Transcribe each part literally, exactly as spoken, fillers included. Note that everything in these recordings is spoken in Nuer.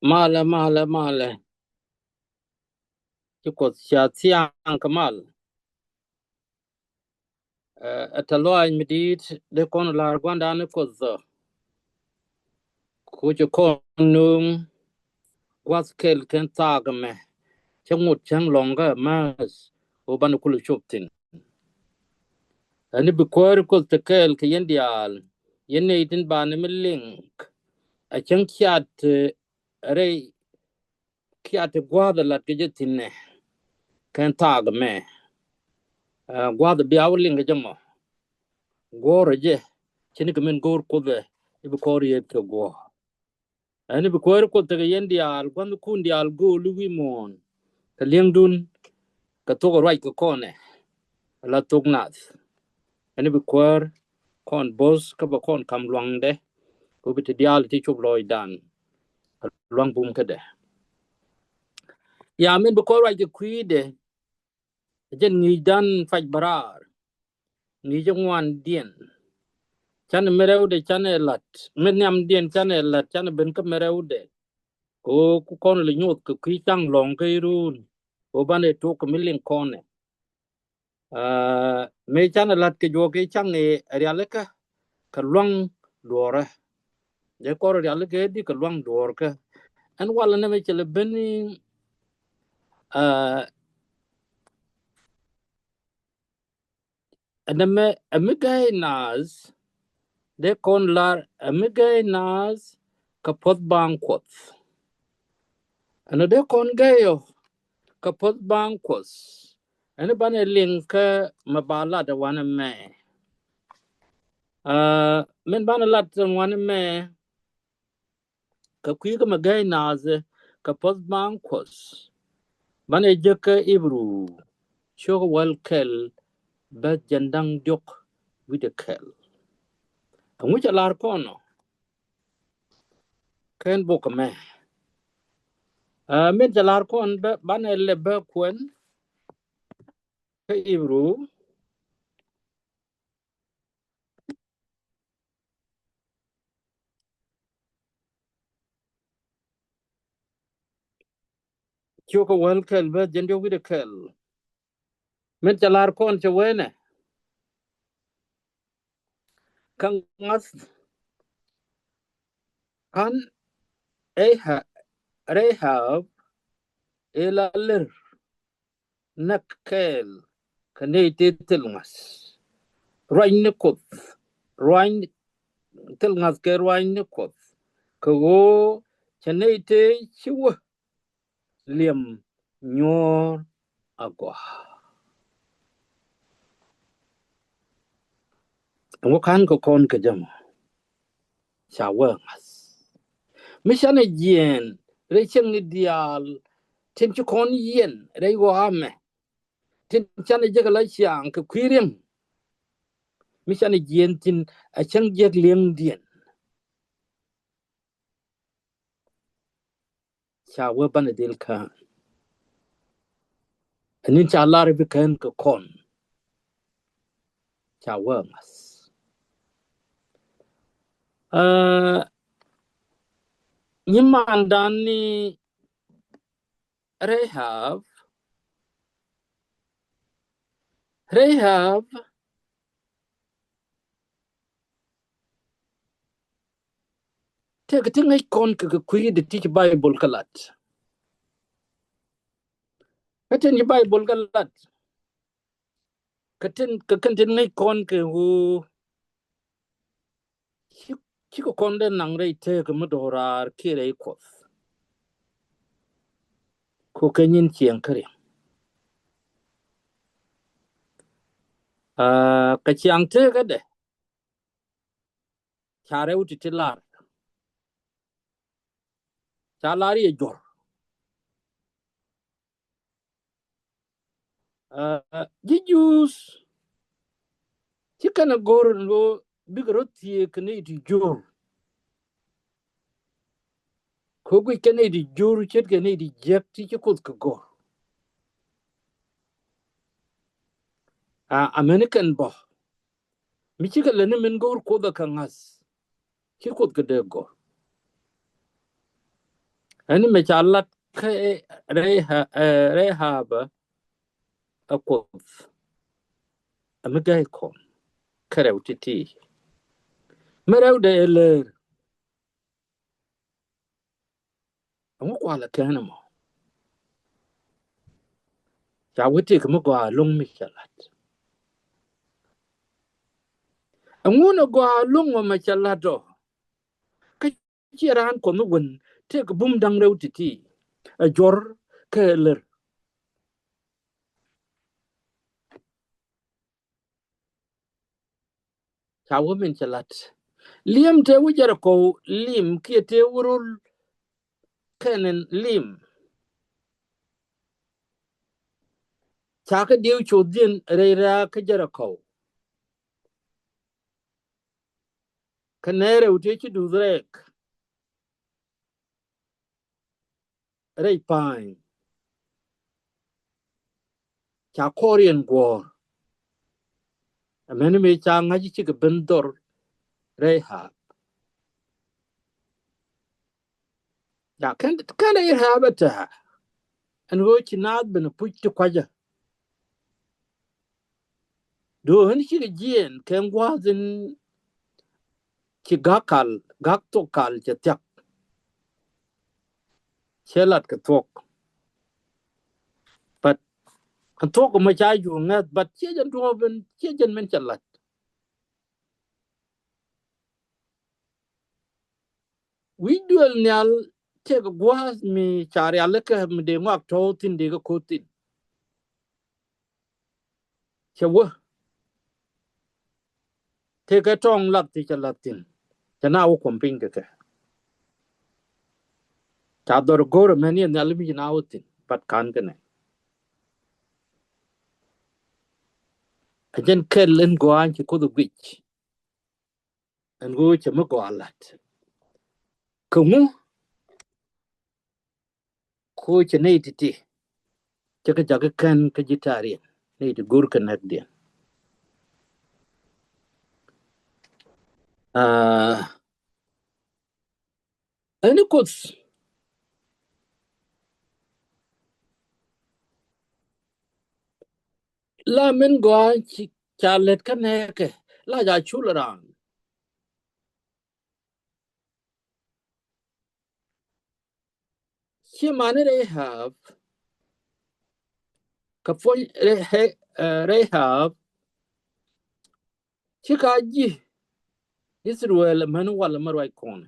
Malɛ, malɛ, malɛ. Ci Kuoth ca thiaŋ kɛ mal. Ɛ tɛ̈th lɔaac mi di̱i̱t dee kɔn la̱r gua̱ndan ni Kuoth ɔ. Ku ci kɔn nööŋ gua̱th kɛl kɛn thaak ɛmɛ, cä ŋot cäŋ lɔ̱ŋ kä määth ɣöö banɛ kulɛ cop thi̱n. Ɛn bi Kuäär Kuoth te kɛɛl kɛ yɛn diaal, yɛn nɛy tin banɛ mi liŋ. A cäŋ ciat rɛy kiat ti gua̱a̱th ɛ lat kɛ jɛ thi̱n nɛ kɛn thaak ɛmɛ. Gua̱a̱th bia wä liŋ kɛ jɛ mɔ, guɔ̱ɔ̱rɛ jɛ, ci ni kɛ min go̱o̱r Kuoth ɛ i̱ bi kɔn riet kɛ guɔ̱ɔ̱r. Ɛn bi Kuäär Kuoth tekɛ yɛn diaal, gua̱thnikun diaal, go̱o̱li wi̱i̱ muɔ̱ɔ̱n kɛ li̱eŋdun kɛ thok ruac kɛ kɔn ɛ la thok nath. Ɛn bi Kuäär kɔn bo̱th kä bɛ kɔn ka̱m luaŋdɛ, kɛ bi ti diaal ti cop lɔɔcdan luaŋ bum kädɛ. Ya min bi kɔn ruac kɛ kui̱dɛ, jɛn ŋi̱i̱cdan pac bä raar, ŋi̱i̱c ŋuandiɛn. Canɛ mi rɛwdɛ canɛ la̱t, mi nhiamdiɛn canɛ la̱t, canɛ ben kä mi rɛwdɛ. Kɛ ɣöö ku kɔn lɛ nyoth kɛ kui̱ ca̱ŋ lɔ̱ŋ kä iruun, kɛ ɣöö banɛ tok kɛ mi liŋ kɔn ɛ. Mëë canɛ la̱t kɛ juɔk i̱ ca̱ŋ i̱ rialikä kɛ luaŋ duɔ̱ɔ̱rä. Jɛ kɔr rialikä di kɛ luaŋ duɔ̱ɔ̱rkä. Ɛn walɛ nɛmɛ cɛ lɛ ben i̱ ɛn ɛmɛ ɛ mi gäi naath, dee kɔn lar ɛ mi gäi naath kɛ puɔ̱th baaŋ Kuɔth. Ɛn ɔ dee kɔn gäi ɔ kɛ puɔ̱th baaŋ Kuɔth. Ɛn banɛ liŋ kä mɛ ba lat ɛ wanɛ mɛ. Min banɛ lat ɛ wanɛ mɛ kɛ kui̱ kä mɛ gäi naath kɛ puɔ̱th baaŋ Kuɔth. Banɛ jek kä Ibru ciök wäl kɛl bäth jɛn da̱ŋ diɔ̱k wi̱cdɛ kɛl. Ɛŋu cɛ lar kɔn ɔ kɛn bok ɛmɛ? Min cɛ lar kɔn banɛ lɛ bä kuɛn kä Ibru ciök kä wäl kɛl bäth jɛn diɔ̱k wi̱cdɛ kɛl. Min cɛ lar kɔn cɛ wee nɛ kä ŋa̱th ka̱n Rahab ila lɛr näk kɛɛl kɛ nɛy tëë thil ŋa̱th ruac ni Kuɔth, ruac thil ŋa̱th kɛ ruac ni Kuɔth, kɛ ɣöö cɛ nɛy tëë ci wä liɛm nyuɔ̱ɔ̱r agɔaa. Ɛŋu ka̱n kɛ kɔn kɛ jɛ mɔ? Ca wä ŋa̱th. Mi canɛ jiɛɛn rɛy cieŋni diaal tin ci kɔn yiɛn rɛy ɣɔaa mɛ, tin canɛ jek la ciaŋ kɛ kui̱ riɛŋ. Mi canɛ jiɛɛn tin a cäŋ jiäk li̱eŋdiɛn. Ca wä banɛ dhil kään. Ɛn in ca lar bi kään kɛ kɔn. Ca wä ŋa̱th. Nyimandan ni Rahab. Rahab tëëkɛ ti ŋäc kɔn kɛ kɛ kui̱dɛ ti ci Baibol kä lat. Kä tin ci Baibol kä lat kɛ tin kɛ kɛn tin ŋäc kɔn kɛ ɣöö ci, cikɛ kɔn dee naŋ rɛy tëëkɛ mi do̱raar kiɛ rɛy Kuɔth. Kɛ kɛ nyin ciɛŋ kä riɛm. Kɛ ciaŋ tëëkädɛ ca rɛw ti ti lar. Ca lar yɛ jɔr. Ji̱ Juudh ci kɛn a go̱r ɛn ɣöö bikɛ rɔ thieek kɛ nɛy ti jur. Kɛ guic kɛ nɛy ti jur ce̱tkɛ nɛy ti jiäk ti ci Kuoth kɛ go̱r. A, amäni kɛn bä mi cikɛ lät ni min go̱r Kuoth ɛ kɛ ŋa̱th. Ci Kuoth kɛ dee go̱r. Ɛn mëë ca lat kä Reha-, eh, Rehab ɛ Kuoth ɛ mi gäi kɔn kä rɛw ti̱ti̱. Mi rɛwdɛ ɛ lër. Ɛŋu kualɛ kɛn ɛmɔ? Ca wä tëëkɛ mi gɔaa ɛlɔ̱ŋ mi cɛ lat. Ɛŋu ni gɔaa ɛlɔ̱ŋ ɔ mɛ cɛ lat ɔ? Kä ciɛ raan Kuɔth mi wän tëëkɛ bum da̱ŋ rɛw ti̱ti̱, ɛ juɔ̱r kä ɛ lër. Ca wä min cɛ lat. Li̱em tëë wä Jɛrikɔ li̱em kiɛ tëë wä rol Kɛnan li̱em. Ca kɛ diɛw cothdiɛn rɛy rɛ̈ɛ̈k kä Jɛrikɔ. Kä nɛy rɛw tëë ci duth rɛɛk rɛy pa̱a̱ny. Ca kɔriɛn guɔ̱ɔ̱r. Amäni mëë ca ŋa̱c cikɛ ben dhɔr Rehab. Ca kɛn, kɛn Rehab ɛ tɛ̱̈ɛ̱̈. Ɛn ɣöö ci naath ben puc ti kuacä. Duɔ̱ɔ̱n cikɛ jiɛɛn kɛ gua̱a̱th in ci ga̱k kal, ga̱k thok kal cɛ thia̱k. Cɛ lat kɛ thuɔ̱k. But kɛ thuɔ̱k mɔ ca yuk ŋäth, but ciɛ jɛn duɔ̱ɔ̱p in, ciɛ jɛn min cɛ lat. Wi̱c duël nhial tëëkɛ gua̱a̱th mi ca rialikä mi dee ŋɔak tɔ̱ thi̱n dee kɛ ko̱r thi̱n. Cɛ wä. Tëëkɛ tɔ̱ɔ̱ŋ lath ti cɛ lath thi̱n. Cɛ na wä kuɔm piny kɛ kɛ. Ca dhɔr go̱o̱r ɛmɛn yɛ nhial mi ci na wä thi̱n. But ka̱n kɛ nɛ. Ɛ jɛn kɛl in gɔaa ci Kuoth ɛ guic. Ɛn ɣöö cɛ mi gɔaa lat. Kä ŋu? Ko cɛ nɛy ti̱ti̱. Cɛ kɛ jakä kän kä ji̱ ta̱riɛn. Nɛy ti go̱r kɛ näkdiɛn. Aa, ɛn ni Kuoth la min gɔaa ci ca lät kä nɛɛkɛ la ca cul raan. Ci mani Rehab, kɛ puɔ̱ny Rehe-, eh, Rehab, ci ka ji̱ Israel mani wal mɛ ruac kɔn.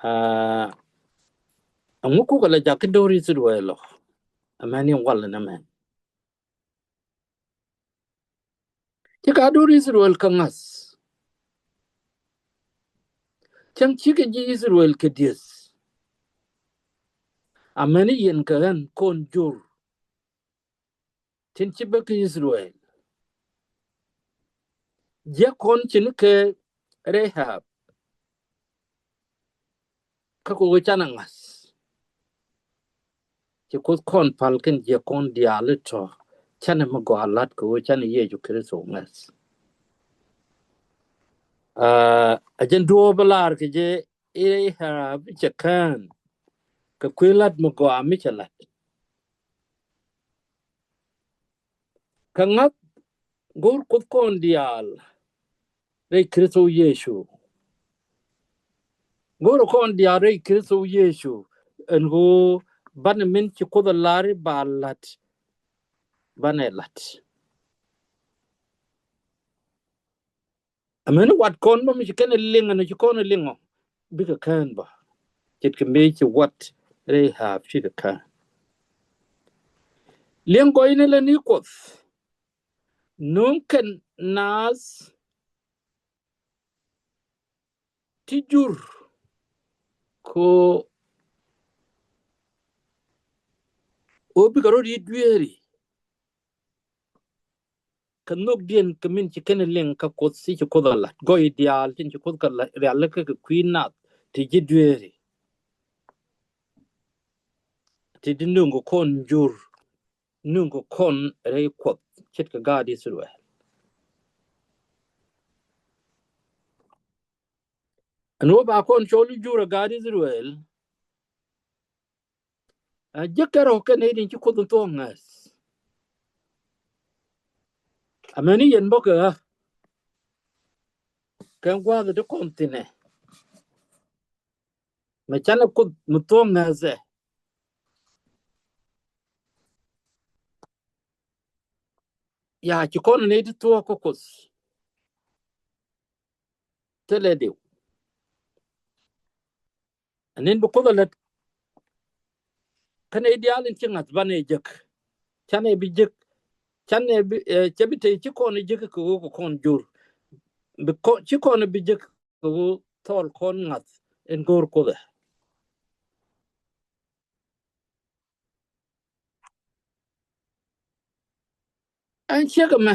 Ah, ɛŋu kukɛ la jakä do̱r Israel ɔ? Ɛmɛn in wal ni mɛn. Ci ka do̱r Israel kä ŋa̱th. Cäŋ cikɛ ji̱ Israel kɛ dieth. Amäni yɛn kɛ ɣän kɔn jur. Tin ci bä kä Israel. Jiäk kɔn cin kɛ Rehab. Kä kɛ ɣöö canɛ ŋa̱th. Ci Kuoth kɔn pal kɛn jiäk kɔn diaal i̱ tɔ̱. Canɛ mi gɔaa lat kɛ ɣöö canɛ Yecu Kritho ŋa̱th. Aa, a jɛn duɔ̱ɔ̱p lar kɛ jɛ i̱ Rehab cɛ kään. Kɛ kui̱ lat mi gɔaa mi cɛ lat. Kä ŋa̱th go̱o̱r Kuoth kɔn diaal rɛy Kritho Yecu. Go̱o̱r kɔn diaal rɛy Kritho Yecu. Ɛn ɣöö banɛ min ci Kuoth ɛ lar i̱ ba la̱t. Banɛ la̱t. Amäni wat kɔn bä mi ci kɛn ɛ liŋ ɛn ci kɔn ɛ liŋ ɔ. Bikɛ kään bä. Ce̱tkɛ mëë ci wat Rehab cikɛ kään. Liɛŋ gɔyni lɛ ni Kuoth. Nööŋ kɛn naath ti jur. Ko ɣöö bikɛ rɔ̱ di dueeri. Kɛ nhökdiɛn kɛ min ci kɛn liŋ kä Kuoth ti ci Kuoth a lat. Gɔy diaal tin ci Kuoth kɛ rialikä kɛ kui̱ nath ti ji̱ dueeri. Ti di nöŋ kɛ kɔn jur. Nöŋ kɛ kɔn rɛy Kuɔth ce̱tkɛ gaat Israel. Ɛn ɣöö ba kɔn cɔl i̱ jur ɛ gaat Israel. Ɛ jek kɛ rɔ kɛ nɛy tin ci Kuoth in thuɔ̱k ŋäth. Amäni yɛn bä kɛ ɣä kɛ gua̱a̱th ti kɔn thi̱n ɛ. Mɛ canɛ Kuoth mi thuɔ̱k ŋäth ɛ. Ya ci kɔn nɛy ti thuɔ̱k kä Kuoth. Thilɛ diw. Ɛn in bi Kuoth a lät. Kä nɛy diaal in ci ŋa̱th banɛ jek. Canɛ bi jek. Canɛ bi, eh, cɛ bi te ci kɔn jek kɛ ɣöö kɛ kɔn jur. Bi kɔ-, ci kɔn bi jek kɛ ɣöö thɔɔl kɔn ŋa̱th in go̱o̱r Kuoth ɛ. Ɛn ciek ɛmɛ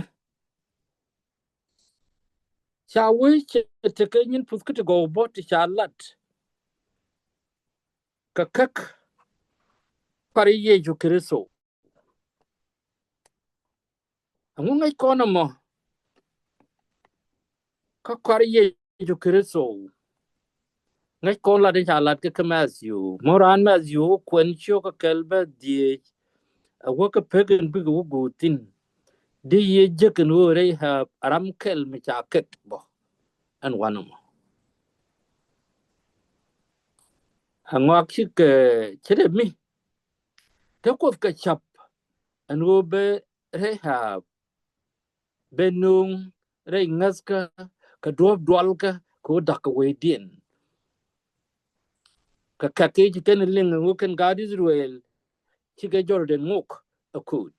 ca wee cɛ tekɛ nyin puth kä ti gɔw bä ti ca lat kɛ käk Kua̱r Yecu Kritho. Ɛŋu ŋäc kɔn ɛmɔ kä Kua̱r Yecu Kritho? Ŋäc kɔn lat in ca lat kä kä Mathiu. Mɔ raan Mathiu kuɛn ciök kä kɛl bä dhieec. A wä kä pek in bikɛ wä guut thi̱n. Di yiëë jek in ɣöö rɛy ɣääp a ram kɛl mi ca kɛk bɔ. Ɛn wanɛ mɔ. A ŋɔak cikɛ, eh, ce̱t ɛ mi. Te Kuoth kɛ ca̱p ɛn ɣöö bɛ Rɛhab bɛ nööŋ rɛy ŋäthkä kɛ duɔ̱ɔ̱p dualkä kɛ ɣöö da̱k kɛ wecdiɛn. Kɛ kɛ̈k i̱ ci kɛn liŋ ɛn ɣöö kɛn gaat Israel cikɛ Jordan ŋok ɛ kööt.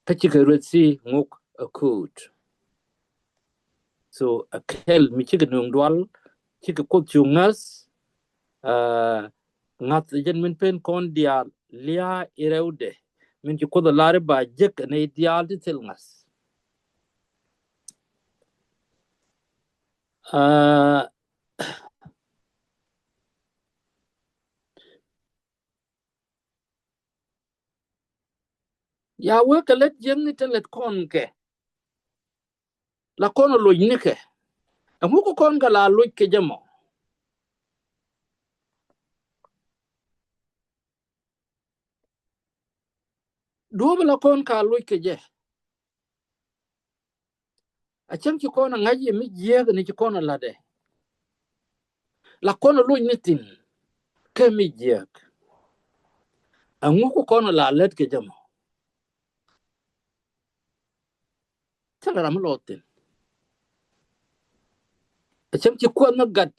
Kä cikɛ Red Sea ŋok ɛ kööt. So a kɛl mi cikɛ nööŋ dual, cikɛ Kuoth cu ŋäth, ah, ŋa̱th jɛn min pen kɔn diaal lia̱a̱ i̱ rɛwdɛ. Min ci Kuoth a lar i̱ ba jek ɛ nɛy diaal ti thil ŋa̱th. Ah, ya wee kɛ lät jiäkni te lät kɔn kɛ. La kɔn a loc nikɛ. Ɛŋu kɛ kɔn kɛ la loc kɛ jɛ mɔ? Duɔ̱ɔ̱p la kɔn ka loc kɛ jɛ. A cäŋ ci kɔn a ŋa̱c yɛ mi jiääk ni ci kɔn a la̱tdɛ. La kɔn a loc ni thi̱n kɛ mi jiääk. Ɛŋu kɛ kɔn a la lät kɛ jɛ mɔ? Thilɛ ram mi lɔɔth thi̱n. A cäŋ ci kuäth ni gat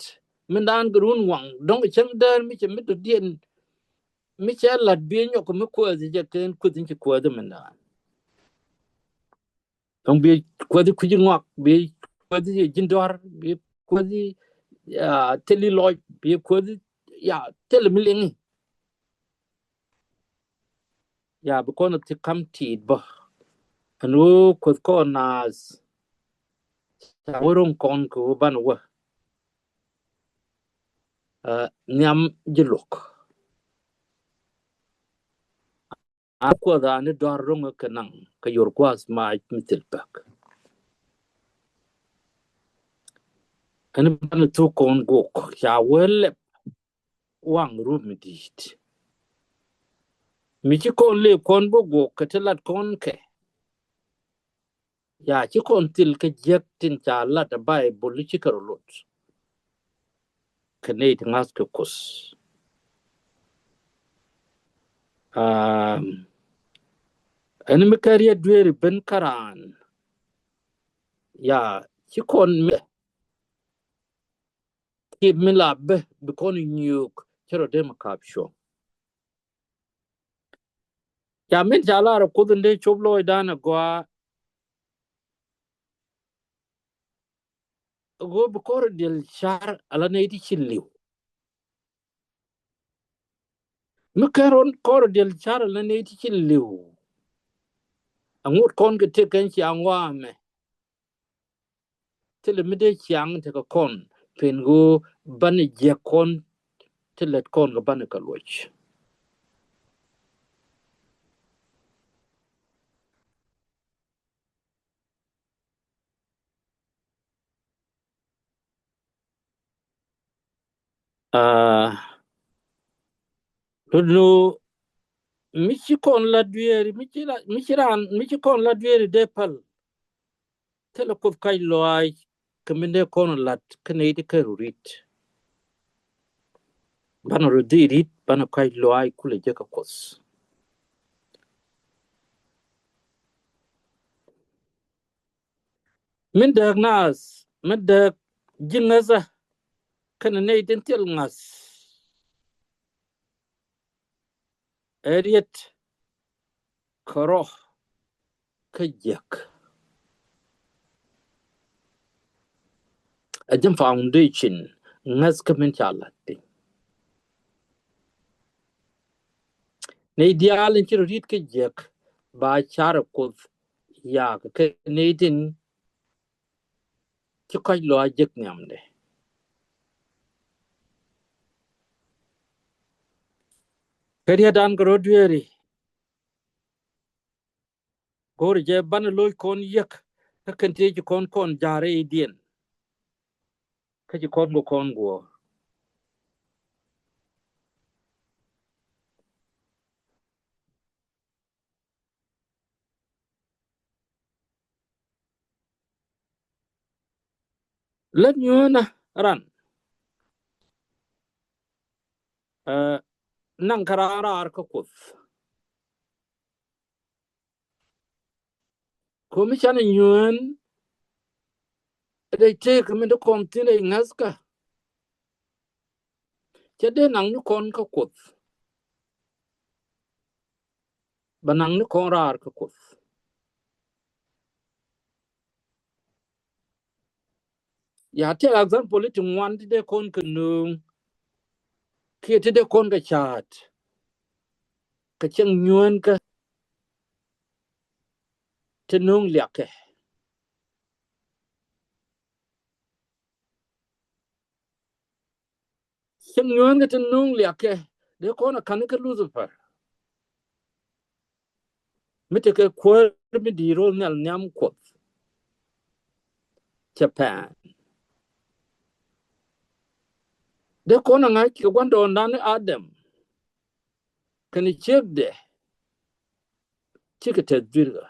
mindan kɛ run waŋ dɔ̱ŋ a cäŋ däär mi cɛ mi dɔ̱diɛn mi cɛ la̱t bi nyɔk mi kuäth jɛ kɛn kuäth in ci kuäth mindan. Dɔ̱ŋ bi kuäthi kui̱ci ŋɔak, bi kuäthi ji̱n dɔ̱a̱r, bi kuäthi, ya, thili lɔc, bi kuäthi, ya, thili mi liŋi. Ya, bi kɔn a thi kam ti̱i̱t bä. Ɛn ɣöö kuäth kɔn naath ca wä ro̱ŋ kɔn kɛ ɣöö banɛ wä, ah, nhiam ji̱ luɔ̱k. A kuäth a ni dɔ̱a̱r ro̱ŋ kɛ naŋ kɛ yor gua̱a̱th mac mi thil pek. Ɛn banɛ thuk kɔn guɔk ca wee lɛp waŋ rup mi di̱i̱t. Mi ci kɔn lëë kɔn bä guɔk kɛ ti lat kɔn kɛ. Ya, ci kɔn thil kä jiäk tin ca lat a Baibol i̱ ci kɛ rɔ lot. Kɛ nɛy ti ŋa̱th kɛ Kuoth. Am, ɛn mi kɛ riet dueeri ben kä raan. Ya, ci kɔn mi kip mi la bä bi kɔn nyuuk cä rɔ dee mi kap cuɔ̱ŋ. Ca min ca lar a Kuoth in dee cop lɔɔcdan a gɔaa. Ɣöö bi kɔr diɛl car ala nɛy ti ci li̱w. Mi kɛn rɔn kɔr diɛl car ala nɛy ti ci li̱w. A ŋot kɔn kɛ tëk kɛn ciaŋ waamɛ. Thilɛ mi dee ciaŋ tekɛ kɔn pen ɣöö banɛ jiäk kɔn ti lät kɔn kɛ banɛ kɛ luɔc. Aa, rut nu mi ci kɔn la dueeri, mi ci la, mi ci raan, mi ci kɔn la dueeri dee päl. Thilɛ Kuoth kac lɔaac kɛ min dee kɔn lat kä nɛy ti kɛ ru rit. Banɛ rɔ dhil rit, banɛ kac lɔaac kulɛ jek kɛ Kuoth. Min dääk naath, min dääk ji̱ ŋäthä kɛnɛ nɛy tin thil ŋa̱th. Ɛ riet kɛ rɔ kä jiäk. Ɛ jɛn foundation ŋäth kä min ca lat piny. Nɛy diaal in ci rɔ ri̱t kä jiäk ba carɛ Kuoth yak kɛ nɛy tin ci kɔc lɔaac jek nhiamdɛ. Kɛ rietdan kɛ rɔ dueeri go̱o̱ri jɛ banɛ lo̱c kɔn yiek kä kɛn tëë ci kɔn kɔn ja̱a̱r i̱diɛn. Kä ci kɔn kɛ kɔn guɔ̱ɔ̱r. Lät nyuɔ̱ɔ̱nä ran, ɛ, naŋ kä raar raar kä Kuoth. Ko̱mi canɛ nyuɔ̱ɔ̱n rɛy tëëk min ti kɔn thi̱n rɛy ŋäthkä. Cɛ dee naŋ ni kɔn kä Kuoth. Bɛ naŋ ni kɔn raar kä Kuoth. Ya tëë example ti ŋuan ti dee kɔn kɛ nööŋ kiɛ ti dee kɔn kɛ ca̱a̱t kɛ cieŋ nyuɔ̱ɔ̱nkä ti nööŋ liakɛ. Cieŋ nyuɔ̱ɔ̱n kɛ ti nuŋ liakɛ dee kɔn a ka̱n kä Lucifer. Mi tekɛ kuäär mi di̱i̱t ro̱l nhial nhiam Kuɔth. Cɛ pɛn dee kɔn a ŋa̱c kɛ gua̱ndɔɔŋdan ni Adam kɛnɛ ciekdɛ. Cikɛ tɛth dui̱rkä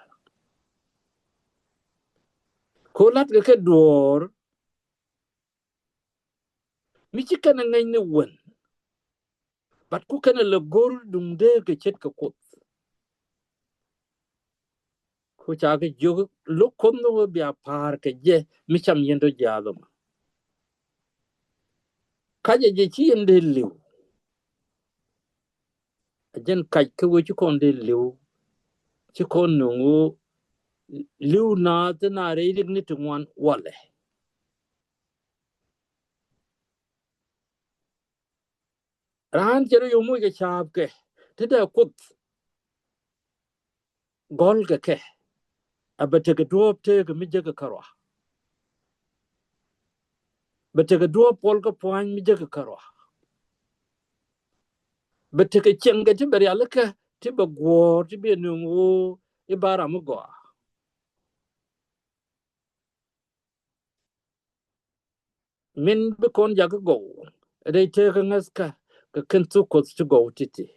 ko latkɛ kɛ duɔ̱ɔ̱r. Mi ci kɛn a ŋäcni wän, but ku kɛn a lɛ go̱r duŋdee kɛ ce̱tkɛ Kuoth. Ku ca kɛ jiök lo̱k Kuoth ni wä bia pa̱a̱r kɛ jɛ mi cam yɛn tɔ jiaath ɛmɔ. Kacɛ jɛ ci yɛn dee li̱w. A jɛn kac kä wee ci kɔn dee li̱w. Ci kɔn nöŋ wä li̱w naath ti naar rɛy rik ni ti ŋuan walɛ. Raan cɛ rɔ yom moc kɛ ca̱a̱p kɛ ti dee Kuoth gɔl kɛ kɛ. A bɛ tekɛ duɔ̱ɔ̱p tëëkɛ mi jekɛ kärɔa. Bɛ tekɛ duɔ̱ɔ̱p puɔl kä pua̱ny mi jekɛ kärɔa. Bɛ tekɛ cieŋkɛ ti bɛ rialikä ti bɛ guɔ̱ɔ̱r ti bɛ nöŋ wä i̱ ba ram mi gɔaa. Min bi kɔn jakä gɔw rɛy tëëkä ŋäthkä kɛ kɛn thuk Kuɔth ti gɔw ti̱ti̱.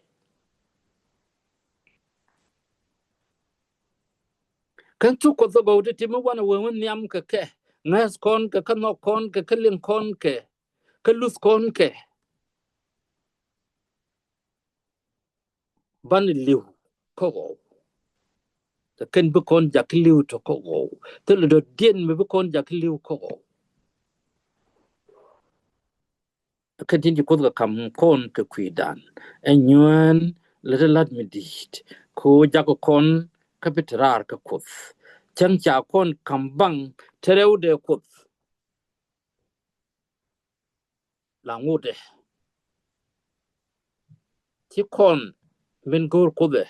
Kɛn thuk Kuɔth ti gɔw ti̱ti̱ mi wanɛ wee wä nhiam kɛ kɛ ŋäth kɔn kɛ kä nhɔk kɔn kɛ kä liŋ kɔn kɛ kä luth kɔn kɛ. Banɛ li̱w kä ɣɔw. Kɛ kɛn bi kɔn jakä li̱w tɔ kä ɣɔw. Thilɛ dɔ̱diɛn mi bi kɔn jakä li̱w kä ɣɔw. Kɛn tin ci Kuoth kɛ ka̱m kɔn kɛ kui̱dan ɛ nyuään lät ɛ la̱t mi di̱i̱t. Ko jakä kɔn kä bi te raar kä Kuoth. Cäŋ ca kɔn ka̱m baŋ te rɛwdɛ Kuoth. La ŋotdɛ ci kɔn min go̱o̱r Kuoth ɛ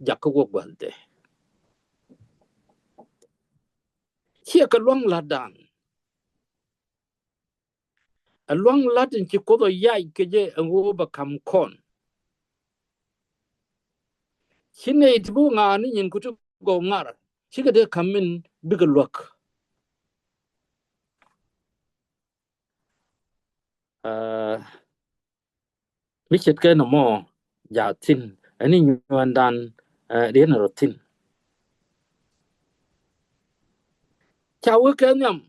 jakä wä gua̱ldɛ. Ciɛ kɛ lua̱ŋ la̱tdan. Ɛ lua̱ŋ la̱t in ci Kuoth ɔ yac kɛ jɛ ɛn ɣöö bɛ ka̱m kɔn. Ci nɛy ti bi ŋa̱a̱n ni nyin ku ti gɔw ŋar cikɛ dee ka̱m min bikɛ luäk. Aa, Mi ce̱tkɛ nɔmɔ jaat thi̱n, ɛn i̱ nyuɛɛndan, eh, riɛn rɔ thi̱n. Ca wee kɛ nhiam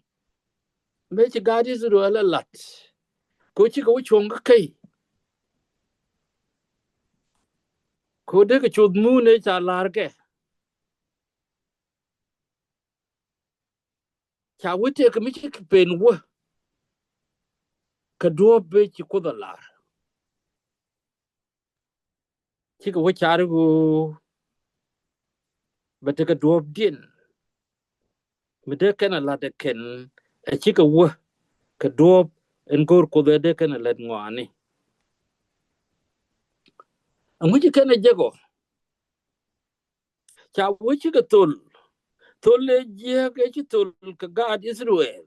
mëë ci gaat Israel ɛ la̱t, kɛ ɣöö cikɛ wä cuɔ̱ŋ kä key, kɛ ɣöö dee kɛ coth muun ëë ca la̱r kɛ. Ca wee tëëkɛ mi cikɛ pen wä kɛ duɔ̱ɔ̱p ëë ci Kuoth ɛ la̱r. Cikɛ wä car ɣöö bɛ tekɛ duɔ̱ɔ̱pdiɛn mi dee kɛn ɛ la̱t ɛ kɛn, ɛ cikɛ wä kɛ duɔ̱ɔ̱p in go̱o̱r Kuoth ɛ dee kɛn ɛ la̱t ŋɔaani. Ɛŋu ci kɛn ɛ jek ɔ? Ca wee cikɛ thol, thol ëë jiääk ëë ci thol kɛ gaat Israel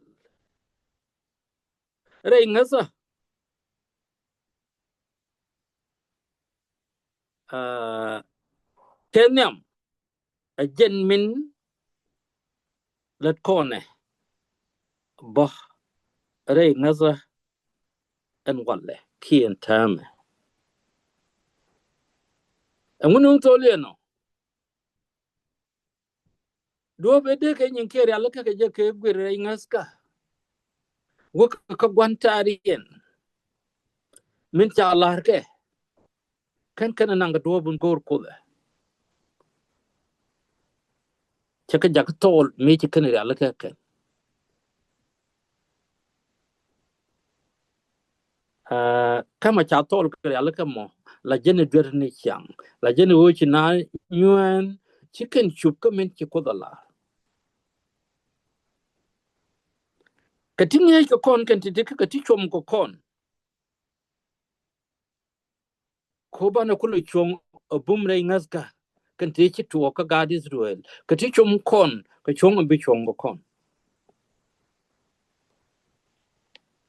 rɛy ŋäthä. Ah, kɛ nhiam ɛ jɛn min lät kɔnɛ bä rɛy ŋäthä ɛn walɛ kiɛ ɛn täämɛ. Ɛŋu ni wä thol yɛn ɔ? Duɔ̱ɔ̱p ëë dee kɛ nyin kiɛ rialikä kɛ jɛ kɛ guir rɛy ŋäthkä, wä kä gua̱n ta̱a̱ riɛn min ca la̱r kɛ. Kɛn kɛn ɛ naŋ kɛ duɔ̱ɔ̱p in go̱o̱r Kuoth ɛ. Cɛ kɛ jakä thol mëë ci kɛn rialikä kɛn. Ah, kä mɔ ca thol kɛ rialikä mɔ, la jɛn ɛ duer ni ciaŋ, la jɛn ɛ ɣöö ci naath nyuɛɛn, ci kɛn cup kä min ci Kuoth ɛ la̱r. Kɛ ti ŋi̱eec kɛ kɔn kɛn ti̱ti̱, kɛ ti cuɔm kɛ kɔn, kɛ ɣöö banɛ kulɛ cuɔ̱ŋ ɛ bum rɛy ŋäthkä kɛn ti ci tuɔɔk kä gaat Israel. Kɛ ti cuɔm kɔn, kɛ cuɔ̱ŋ ɛ bi cuɔ̱ŋ kɛ kɔn.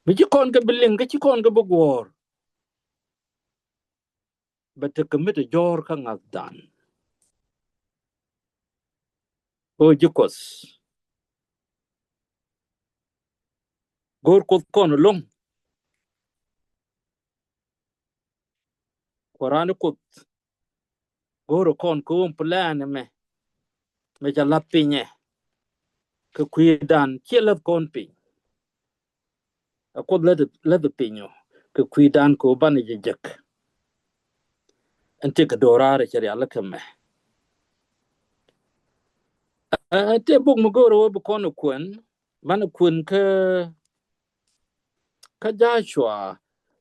Mi ci kɔn kɛ bi liŋ, kä ci kɔn kɛ bi guɔ̱ɔ̱r, bɛ tekɛ mi te jɔ̱ɔ̱r kä ŋa̱thdan. Ɣöö ji̱ Kuoth, go̱o̱r Kuoth kɔn ɛlɔ̱ŋ. Kuɛ raan Kuoth go̱o̱r kɔn kɛ ɣöö plan ɛmɛ, mëë ca la̱th piny ɛ kɛ kui̱dan, ciɛ la̱th kɔn piny. Ɛ Kuoth la̱th, la̱th piny ɔ kɛ kui̱dan kɛ ɣöö banɛ jɛ jek. Ɛn tëëkɛ do̱raar ɛ cɛ rialikä mɛ. Ɛ, ɛ, tëë bok mi go̱o̱rä ɣöö bi kɔn ɛ kuɛn, banɛ kuɛn kä, kä Jacua,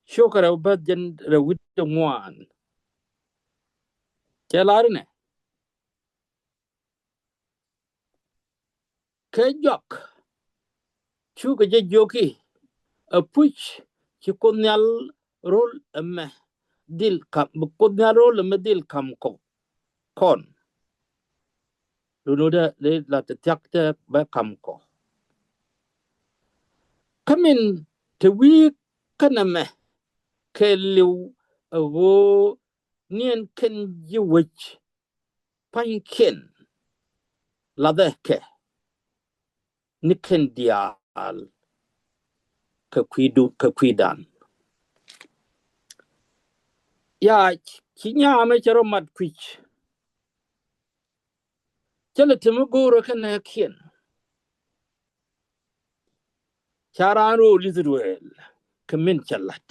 ciökä rɛw bäth jɛn rɛw wi̱cdɛ ŋuan. Cɛ lar inɛ, kɛ jɔak cukɛ jɛ jiök i̱, ɛpuc, ci Kuoth Nhial ro̱l ɛmɛ dhil ka̱m, bi Kuoth Nhial ro̱l ɛmɛ dhil ka̱m kɔ, kɔn. Lun wä dee la te thia̱k te bɛ ka̱m kɔ. Kä min te wi̱i̱ kä nɛmɛ kɛɛliw ɛ ɣöö niɛn kɛn ji̱ wec pa̱nykiɛn lathɛ kɛ ni kɛn diaal kɛ kui̱du, kɛ kui̱dan. Ya, ci nyaamɛ cɛ rɔ mat kui̱c. Cä lɛ te mi go̱o̱rä kä nɛɛkiɛn. Ca raan ro̱o̱l Israel kɛ min cɛ la̱t.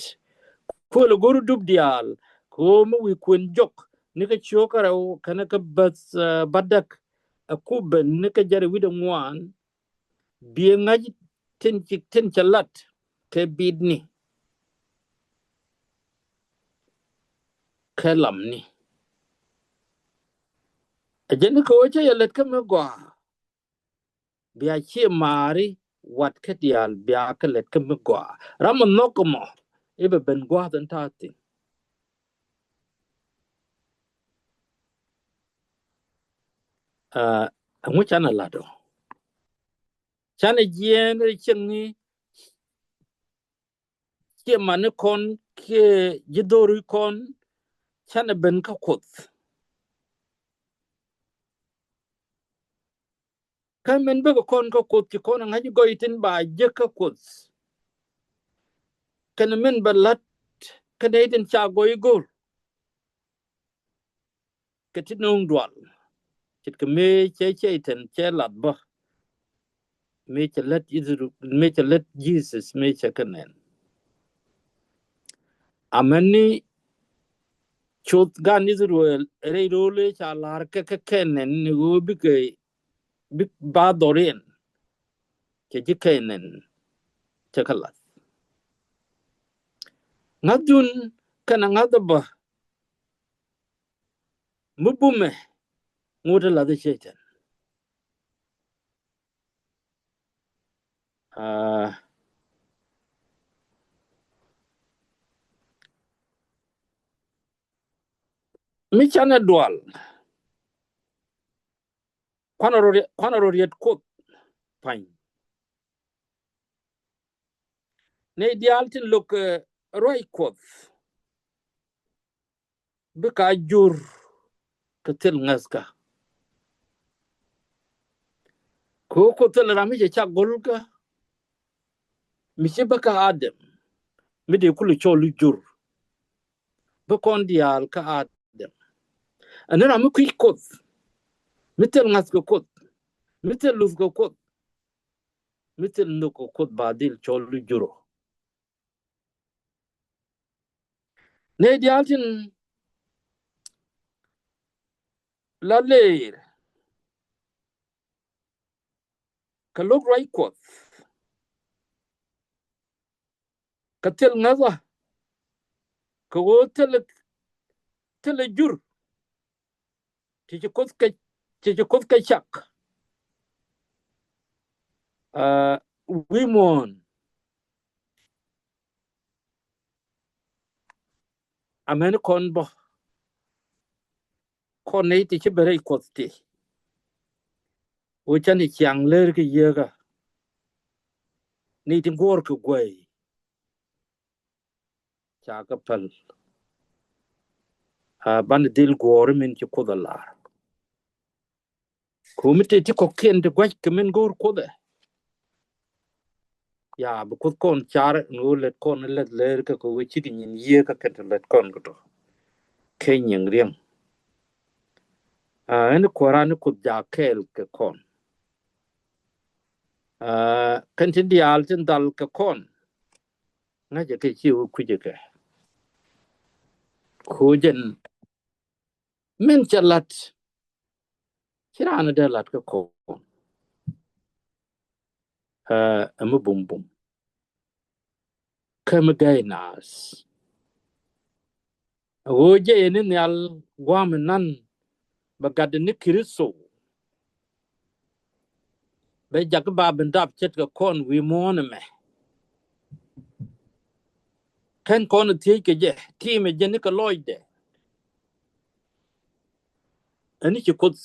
Kuël ɛ go̱r dup diaal kɛ ɣöö mi wi̱i̱ kuën jɔk ni kä ciökä rɛw kɛnɛ kä bäth, eh, bädäk ɛ kup ben ni kä jɛrɛ wi̱cdɛ ŋuan. Biɛ ŋa̱c tin ci, tin cɛ lat kɛ bi̱i̱tni kɛ lamni. Ɛ jɛn kɛ ɣöö cä yɛ lät kä mi gɔaa. Bia ciɛ maari wat kä diaal bia kɛ lät kä mi gɔaa. Ram mi nhɔk kɛ mɔ i̱ bɛ ben gua̱a̱th in ta̱a̱ thi̱n. Aa, ɛŋu canɛ lat ɔ? Canɛ jiɛɛn rɛy cieŋni ciɛ mani kɔn kiɛ ji̱ dho̱ri kɔn canɛ ben kä Kuoth. Kä min bikɛ kɔn kä Kuoth ci kɔn ɛ ŋa̱c gɔy tin ba jek kä Kuoth. Kɛn min bɛ la̱t kä nɛy tin ca gɔy go̱r kɛ ti nööŋ dual. Ce̱tkɛ mëë cɛ Cɛytan cɛ lat bä, mëë cɛ lät Israel, mëë cɛ lät Jesus, mëë cɛ kɛ nɛn. Amäni cuth gan Israel rɛy ro̱o̱l ca la̱r kɛ kɛ kɛ nɛn ni ɣöö bikɛ, bik ba dhɔriɛn, cɛ ji̱ kɛ nɛn cɛ kɛ lath. Ŋa̱thdun kɛnɛ ŋa̱th bä mi bumɛ ŋot lath Cɛytan. Aa, mi canɛ dual, kuanɛ rɔ riɛt, kuanɛ rɔ riɛt Kuoth pa̱ny. Nɛy diaal tin lo̱k, eh, ruac Kuɔth bikɛ jur kɛ thil ŋäthkä. Kɛ ɣöö Kuoth thilɛ ram mi cɛ cak go̱lkä, mi ci bä kä Adam, mi dee kulɛ cɔl i̱ jur. Bi kɔn diaal kä Adam. Ɛn ni ram mi kui̱c Kuoth, mi thil ŋa̱th kɛ Kuoth, mi thil luth kɛ Kuoth, mi thil nhök kɛ Kuoth, ba dhil cɔl i̱ jur ɔ. Nɛy diaal tin la leer kɛ lo̱k ruac Kuɔth, kɛ thil ŋäthä, kɛ ɣöö thilɛ, thilɛ jur ti ci Kuoth kɛ, ti ci Kuoth kɛ cak. Aa, wi̱i̱ muɔ̱ɔ̱n, amäni kɔn bä, kɔn nɛy ti ci ben rɛy Kuɔth ti, ɣöö canɛ ciaŋ leer kɛ yieekä, nɛy ti guɔ̱ɔ̱r kɛ guäy, ca kɛ päl. Aa, banɛ dhil guɔ̱ɔ̱r min ci Kuoth a lar. Kɛ ɣöö mi tëë ti kɔ̱kiɛn ti gua̱c kɛ min go̱o̱r Kuoth ɛ, ya bi Kuoth kɔn car ɛn ɣöö lät kɔn läth leer kɛ, kɛ ɣöö cikɛ nyin yieekä kɛn ti lät kɔn kɛ tɔ kɛ nyiŋ riɛŋ. Aa, ɛn Kuääran ni Kuoth jak kɛɛl kɛ kɔn. Aa, kɛn tin diaal tin dhal kɛ kɔn, ŋäcɛ kɛ, ci wä kui̱cɛ kɛ. Kɛ ɣöö jɛn min cɛ la̱t, ci raan dee la̱t kä kɔn. Aa, ɛ mi bumbum kä mi gäi naath. A ɣöö jɛ yɛ ni nhial gua̱a̱m inan bɛ gat ni Kritho, bɛ jak ba ben dap ce̱tkɛ kɔn wi̱i̱ muɔ̱ɔ̱n ɛmɛ. Kɛn kɔn thiec kɛ jɛ, tiimɛ jɛ ni kɛ lɔcdɛ. Ɛn ni ci Kuoth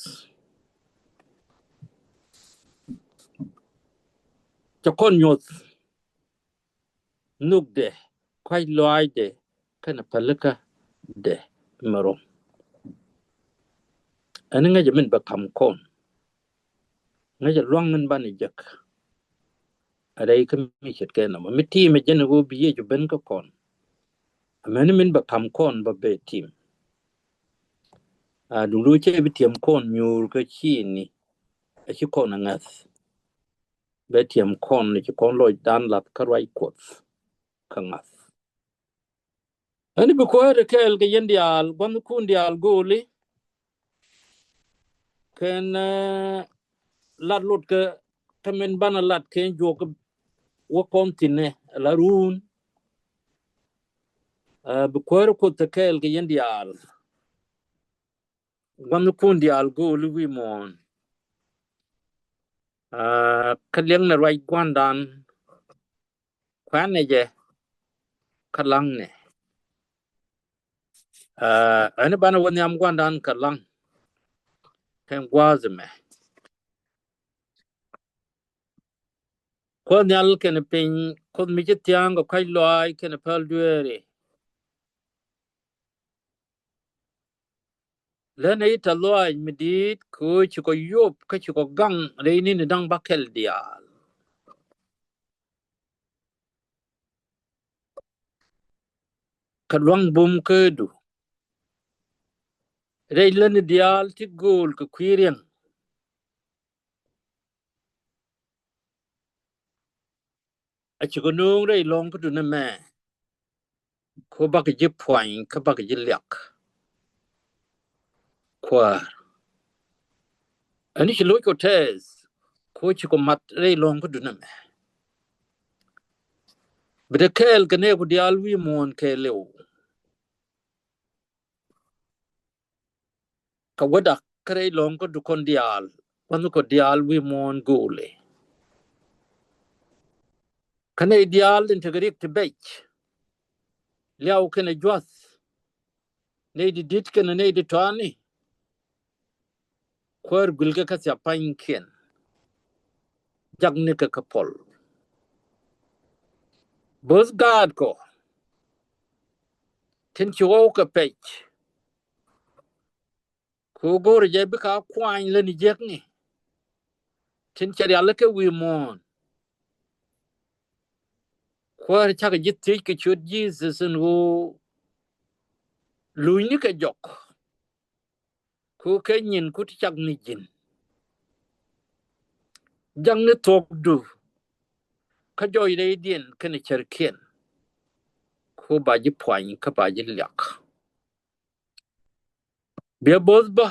cɛ kɔn nyuɔth nhökdɛ, kɔ̱a̱c lɔaacdɛ, kɛnɛ pälikädɛ mɛ rɔm. Ɛn ŋäcɛ min bɛ ka̱m kɔn. Ŋäcɛ lua̱ŋ in banɛ jek a rɛy kä mi ce̱tkɛ nɔmɔ. Mi tiimɛ jɛn ɣöö bi Yecu ben kä kɔn, amäni min bɛ ka̱m kɔn bä bɛ tim. Aa, duŋdu cɛ bi tiɛm kɔn nyuur kä ci ni, a ci kɔn a ŋäth. Bɛ tiɛm kɔn, ci kɔn lɔcdan lath kä ruac Kuɔth kä ŋa̱th. Ɛn bi kuäär kɛɛl kɛ yɛn diaal, gua̱thkun diaal go̱o̱li. Kɛn, eh, lat lot kɛ, kɛ min banɛ lat kɛ juɔk wä kɔn thi̱n ɛ la run. Eh, bi kuäär Kuoth kɛɛl kɛ yɛn diaal, gua̱thkun diaal go̱o̱li wi̱i̱ muɔ̱ɔ̱n. Aa, kä liɛŋnɛ ruac gua̱ndan, kuɛ̈nɛ jɛ kä laŋnɛ. Aa, ɛn banɛ wä nhiam gua̱ndan kä laŋ kɛn gua̱a̱th ɛmɛ. Kuoth Nhial kɛnɛ piny, Kuoth mi ci thia̱a̱ŋ kɛ kɔ̱a̱c lɔaac kɛnɛ päl dueeri. Länɛ i̱ tɛth lɔaac mi di̱i̱t kɛ ɣöö ci kɔ yop kä ci kɔ gaŋ rɛy ni̱ni da̱ŋ bäkɛl diaal. Kɛ luaŋ bum kädu rɛy lätni diaal ti gööl kɛ kui̱ riɛŋ. A cikɛ nööŋ rɛy lɔ̱ŋ kädu nɛmɛ. Ko bakɛ ji̱ puany kä bakɛ ji̱ liak. Kuäär, ɛn ci lo̱c kɔ tɛth ko cikɔ mat rɛy lɔ̱ŋ kädu nɛmɛ. Bi te kɛɛl kɛ nɛɛku diaal wi̱i̱ muɔ̱ɔ̱n kɛɛliw. Kɛ wäda kä rɛy lɔ̱ŋ kädu kɔn diaal, wänh kɔ diaal wi̱i̱ muɔ̱ɔ̱n gööli. Kä nɛy diaal tin tekɛ rik ti bɛc, liaw kɛnɛ juath, nɛy di di̱t kɛnɛ nɛy di tɔani. Kuäär guilkɛ kä thiap panykiɛn, jaknikɛ kä puɔl. Bo̱th gaatkɔ tin ci ɣɔw kɛ pɛc. Kɛ ɣöö go̱o̱rɛ jɛ bikɛ a kuany lätni jiäkni tin cɛ rialikä wi̱i̱ muɔ̱ɔ̱n. Kuäär cakɛ ji̱ thiec kɛ ciöt Jesus ɛn ɣöö lunynikɛ jɔk. Kɛ ɣöö kɛ nyinku ti cak ni ji̱n. Jakni thuɔ̱kdu kä jɔɔc rɛydiɛn kɛnɛ cärkiɛn. Kɛ ɣöö ba ji̱ puany kä ba ji̱ liak. Biɛ bo̱th bä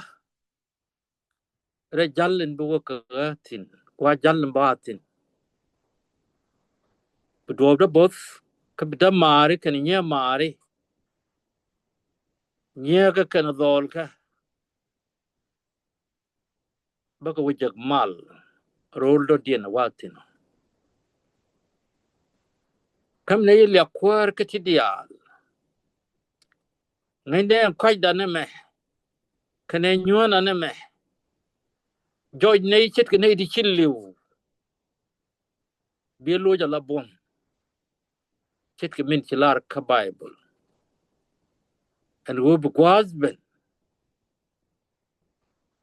rɛy jal in bi wä kɛ ɣä thi̱n, wa jal in ba thi̱n. Bi duɔɔpdä bo̱th kä bi dämaari kɛnɛ nyimaari, nyiɛɛkä kɛnɛ dhɔlkä. Bä kɛ wä jek mal ro̱l dɔ̱diɛn wa thi̱n. Kä mi nɛ yɛ liak Kuäär kä ti diaal. Ŋäcnɛ kɔcdan ɛmɛ kɛnɛ nyuɔ̱ɔ̱nan ɛmɛ. Jɔc nɛy ce̱tkɛ nɛy ti ci li̱w. Bi loc ala buɔ̱m ce̱tkɛ min ci lar kä Baibol. Ɛn ɣöö bi gua̱a̱th ben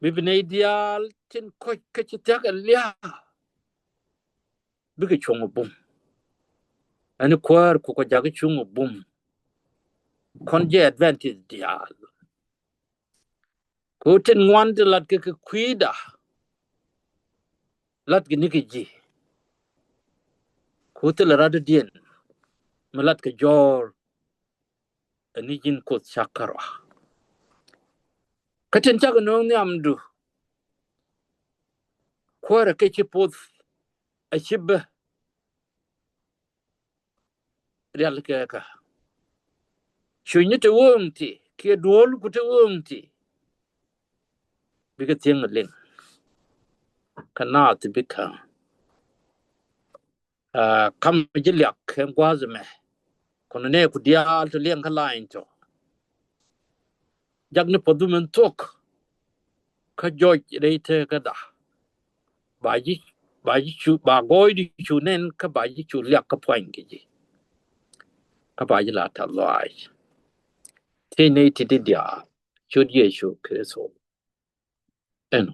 bi bi nɛy diaal tin kɔc kä ci thia̱k ɛ lia̱a̱. Bikɛ cuŋ ɛ bum. Ɛn Kuäär kukɛ jakä cuŋ ɛ bum. Kɔn jɛ advantage diaal. Kɛ ɣöö tin ŋuan ti latkɛ kɛ kui̱da, latkɛ ni kɛ ji̱. Kɛ ɣöö thilɛ rat dɔ̱diɛn mi latkɛ jɔ̱ɔ̱r. Ɛn ni ji̱n Kuoth cak kärɔa. Kä tin cakɛ nööŋ nhiamdu, Kuäärɛ kɛ ci poth a ci bä rial kɛ kä. Cunyni te ɣööŋ ti kiɛ duɔ̱ɔ̱l ku te ɣööŋ ti. Bikɛ thieŋ liŋ kä naath ti bikɛ. Aa, kam ji̱ liak kɛ gua̱a̱th ɛmɛ. Kɔn nɛɛku diaal ti liɛŋ kä lany tɔ. Jakni puɔ̱thdun min thuɔ̱k kä jɔc rɛy teekäda. Ba ji̱, ba ji̱ cu, ba gɔɔydu cu nɛn kä ba ji̱ cu liak kä puany kɛ ji̱. Kä ba ji̱ la ta̱th lɔaac. Thiec nɛy ti diaal ciöt Yecu Kritho. Ɛnɔ.